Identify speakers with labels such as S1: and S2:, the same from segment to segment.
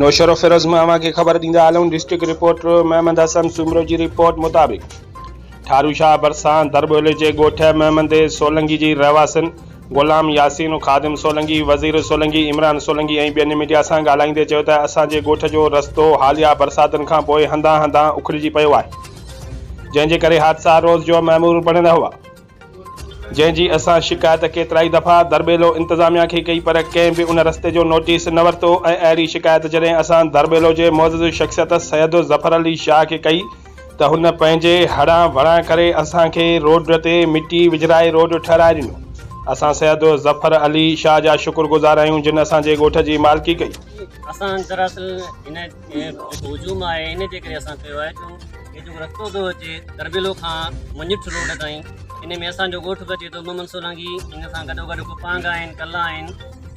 S1: نوشهروفيروز مان اوهان کي خبر ڏيندا هلون ڊسٽرڪٽ رپورٽر محمد حسن سومرو جي رپورٽ مطابق ٺارو شاهه ڀرسان درٻولي جي ڳوٺ محمدي سولنگي جي رهواسين غلام ياسين، خادم سولنگي، وزير سولنگي، عمران سولنگي ۽ ٻين ميڊيا سان ڳالهائيندي چيو ته اسان جي ڳوٺ جو رستو حاليه برساتن کان پوء هنڌان هنڌان اکڙجي پيو آهي جنهن جي ڪري حادثا روز جو معمول بڻيل هئا. جنهن جي اسان شڪايت ڪيترائي دفعا درٻيلو انتظاميا کي ڪئي پر ڪنهن به ان رستي جو نوٽيس نه ورتو ۽ اهڙي شڪايت جڏهن اسان درٻيلو جي معزز شخصيت سيد ظفر علي شاهه کي ڪئي ته هن پنهنجي هڙان وڙان ڪري اسان کي روڊ تي مٽي وجهرائي روڊ ٺهرائي ڏنو اسان سيد ظفر علي شاهه جا شڪر گذار آهيون جن اسان جي ڳوٺ جي مالڪي ڪئي.
S2: اسان دراصل هن جيڪو هجوم آهي ان جي ڪري اسان ڪيو آهي جو هي جيڪو رستو ٿو اچي درٻيلو کان مڃٺ روڊ تائين ان ۾ اسان جو ڳوٺ به اچي ٿو محمد سولنگي ان سان گڏو گڏ گپانگ آهن ڪلا آهن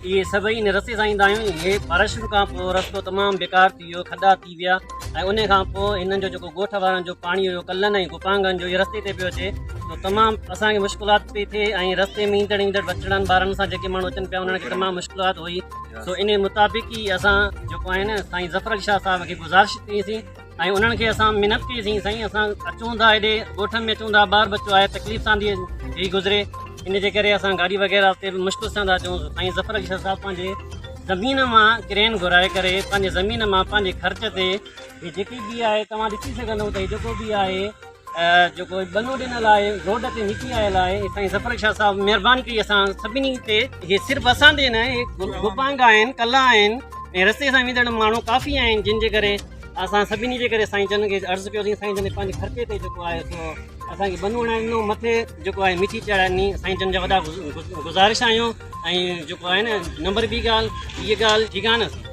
S2: اهي سڀئي ان رستي سان ايندا آهيون هي بارشن کان پوء رستو تمام بيڪار ٿي ويو کڏا ٿي ويا ۽ ان کان پوء هنن جو جيڪو ڳوٺ وارن جو پاڻي هيو ڪلن ۽ گپانگن جو رستي تي پيو اچي تو تمام اسان کي مشڪلات پئي ٿئي ۽ رستي ۾ ايندڙ ايندڙ ٻچڙن ٻارن سان جيڪي ماڻهو اچن پيا انهن کي تمام مشڪلات هئي سو انهي مطابق ئي اسان جيڪو آهي نه سائين ظفر علي شاهه صاحب کي گذارش ڪئي سين ۽ انهن کي اسان منت ڪئي سين سائين اسان اچون ٿا هيڏي ڳوٺن ۾ اچون ٿا ٻار ٻچو آهي تڪليف سان ٿي هي گذري ان جي ڪري اسان گاڏي وغيره تي به مشڪل سان ٿا اچون سائين ظفر علي شاهه صاحب پنهنجي زمين مان ڪرين گهرائي ڪري پنهنجي زمين مان پنهنجي خرچ تي هي جيڪي به آهي توهان ڏسي سگهندو ته هي جيڪو به آهي جيڪو ٻنو ڏنل آهي روڊ تي مٽي آيل آهي سائين ظفر شاهه صاحب مهرباني ڪئي اسان سڀني تي هي صرف اسان تي نه گپانگ آهن ڪلا آهن ۽ رستي سان ويندڙ ماڻهو ڪافي آهن جن جي ڪري اسان سڀني جي ڪري سائين جن کي عرض ڪيوسين سائين جن پنهنجي خرچي تي جيڪو آهي سو اسان کي ٻنو هڻائي ڏنو مٿي جيڪو آهي مٽي چڙهائي ڏني سائين جن جا وڏا گذارش آهيون ۽ جيڪو آهي نه نمبر ٻي ڳالهه هيء ڳالهه ٺيڪ آهي نه.